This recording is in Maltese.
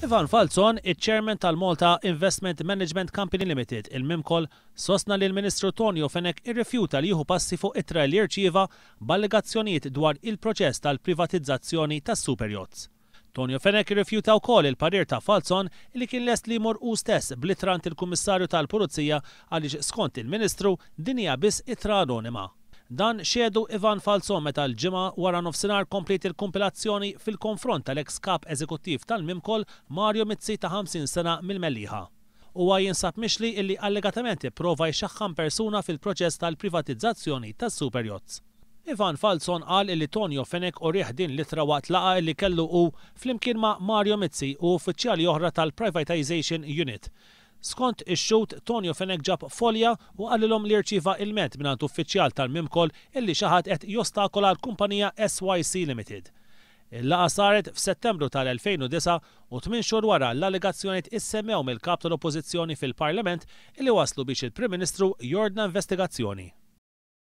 Ivan Falzon, iċ-Chairman tal-Malta Investment Management Company Limited, il-MIMCOL, sostna li l-Ministru Tonio Fenech irrifjuta li jieħu passi fuq ittra li rċieva b'allegazzjonijiet dwar il-proċess tal-privatizzazzjoni tas-superyachts. Tonio Fenech irrifjuta wkoll il-parir ta' Falzon li kien lest li jmur hu stess bl-ittra għand il-Kummissarju tal-Pulizija għaliex skont il-Ministru din hija biss ittra anonima. Dan xehdu Ivan Falzon meta l-Ġimgħa wara nofsinhar kompliet il-kumpilazzjoni fil-konfront tal-eks Kap Eżekuttiv tal-MIMCOL Mario Mizzi ta' 50 sena mill-Mellieħa. Huwa jinsab mixli illi allegatament ipprova jxaħħam persuna fil-proċess tal-privatizzazzjoni tas-superyachts. Ivan Falzon qal illi Tonio Fenech urieh din l-ittra waqt laqgħa illi kellu hu flimkien ma' Mario Mizzi u uffiċjali oħra tal-Privatisation Unit. Skont ix-xhud, Tonio Fenech ġab folja u qalilhom li rċieva ilment mingħand uffiċjal tal-MIMCOL illi xi ħadd qed jostakola l-kumpanija SYC Limited. Il-laqgħa saret f'Settembru tal-2009 u 8 xhur wara l-allegazzjonijiet issemmew mill-Kap tal-Oppożizzjoni fil-Parlament illi waslu biex il-Prim Ministru jordna investigazzjoni.